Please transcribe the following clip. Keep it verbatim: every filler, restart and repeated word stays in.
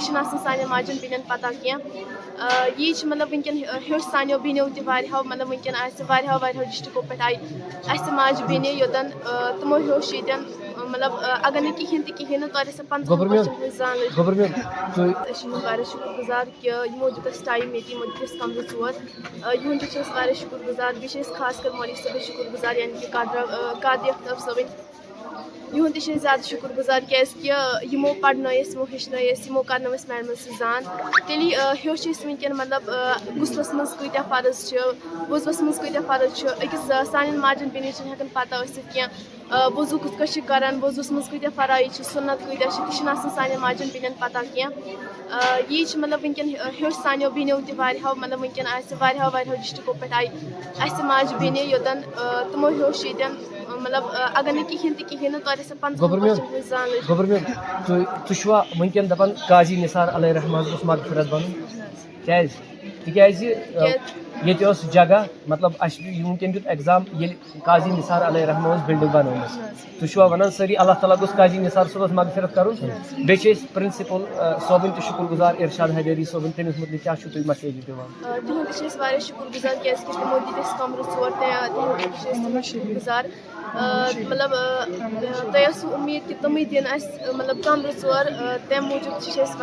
چھُنہٕ آسان سانٮ۪ن ماجٮ۪ن بیٚنٮ۪ن پَتہ کینٛہہ۔ آ، یی چھِ مطلب وٕنکٮ۪ن ہیوٚچھ سانیو بیٚنیو تہِ واریاہو، مطلب وٕنکٮ۪ن آسہِ واریاہو واریاہو ڈِسٹرکو پٮ۪ٹھ آیہِ اَسہِ ماجہِ بیٚنہِ یوٚتَن، آ، تِمو ہیوٚچھ ییٚتٮ۪ن، آ، مطلب، آ، اگر نہٕ کِہیٖنۍ تہِ کِہیٖنۍ نہٕ توتہِ آسہِ پَنٛژاہ گوٚبُر میون، پٔرسَنٛٹ ہٕنٛز زانٕچ۔ گوٚبُر میون، تُہۍ أسۍ چھِ یِمَن واریاہ شُکُر گُزار کہِ یِمو دیُت اَسہِ ٹایم ییٚتہِ، یِمو دیُت اَسہِ کَمرٕ ژور۔ آ، یِہُنٛد تہِ چھِ أسۍ واریاہ شُکُر گُزار۔ بیٚیہِ چھِ أسۍ خاص کر مولوی صٲبٕنۍ شُکُر گُزار، یعنی کہِ قادرا، آ، قادری اختاب صٲبٕنۍ۔ یِہُنٛد تہِ چھِ أسۍ زیادٕ شُکُر گُزار، کیٛازِکہِ یِمو پَرنٲے أسۍ، یِمو ہیٚچھنٲے أسۍ، یِمو کَرنٲو اَسہِ میڈمَن سۭتۍ زان۔ تیٚلی، آ، ہیوٚچھ اَسہِ وٕنکٮ۪ن، مطلب، آ، غسلَس منٛز کۭتیٛاہ فرض چھِ، وضوٗوَس منٛز کۭتیٛاہ فرض چھِ۔ أکِس، آ، سانٮ۪ن ماجٮ۪ن بیٚنٮ۪ن چھِنہٕ ہٮ۪کان پَتہ ٲسِتھ کینٛہہ، آ، وضوٗ کِتھ کٔنۍ چھِ کَران، وضوٗوَس منٛز کۭتیٛاہ فرٲیض چھِ، سُنت کۭتیٛاہ چھِ، تہِ چھِنہٕ آسان سانٮ۪ن ماجٮ۪ن بیٚنٮ۪ن پَتہ کینٛہہ۔ آ، یی چھِ، مطلب، وٕنکٮ۪ن، آ، ہیوٚچھ سانیو بیٚنیو تہِ واریاہو، مطلب، وٕنکٮ۪ن آسہِ واریاہو واریاہو ڈِسٹرکو پٮ۪ٹھ آیہِ اَسہِ ماجہِ بیٚنہِ یوٚتَن، آ، تِمو ہیوٚچھ ییٚتٮ۪ن، آ، مطلب، آ، اگر نہٕ کِہیٖنۍ تہِ کِہیٖنۍ نہٕ توتہِ آسہِ پَنٛژاہ گوٚبُر میون، پٔرسَنٛٹ ہٕنٛز زانٕچ۔ گوٚبُر میون، تُہۍ، تُہۍ چھُوا وٕنکٮ۪ن دَپان قاضی نثار علیہ رحمہ حظ گوٚژھ مغفرت بَنُن؟ کیٛازِ؟ تِکیٛازِ، آ، کیٛازِ؟ ییٚتہِ اوس جگہ، مطلب، اَسہِ چھُ وٕنکٮ۪ن دیُت ایگزام، ییٚلہِ قاضی نثار علیہ رحمہ اوس بِلڈِنٛگ بَنٲومٕژ۔ تُہۍ چھِوا وَنان سٲری اللہ تعالیٰ گوٚژھ قاضی نثار صٲبَس مغفرت کَرُن؟ بیٚیہِ چھِ أسۍ پرنسپل، آ، صٲبٕنۍ تہِ شُکُر گُزار، ارشاد حیدری صٲبٕنۍ، تٔمِس مُتعلِق کیٛاہ چھُو تُہۍ میسیج دِوان؟ آ، تِہُنٛد تہِ چھِ أسۍ واریاہ شُکُر گُزار، کیٛازِکہِ تِمو دِتۍ اَسہِ کَمرٕ ژور، تہِ، تِہُنٛد تہِ چھِ أسۍ تِمَن شُکُر گُزار۔ آ، مطلب، آ، تۄہہِ ٲسوٕ اُمید کہِ تِمٕے دِن اَسہِ، مطلب، کَمرٕ ژور، آ، تَمہِ موٗجوٗب چھِ أسۍ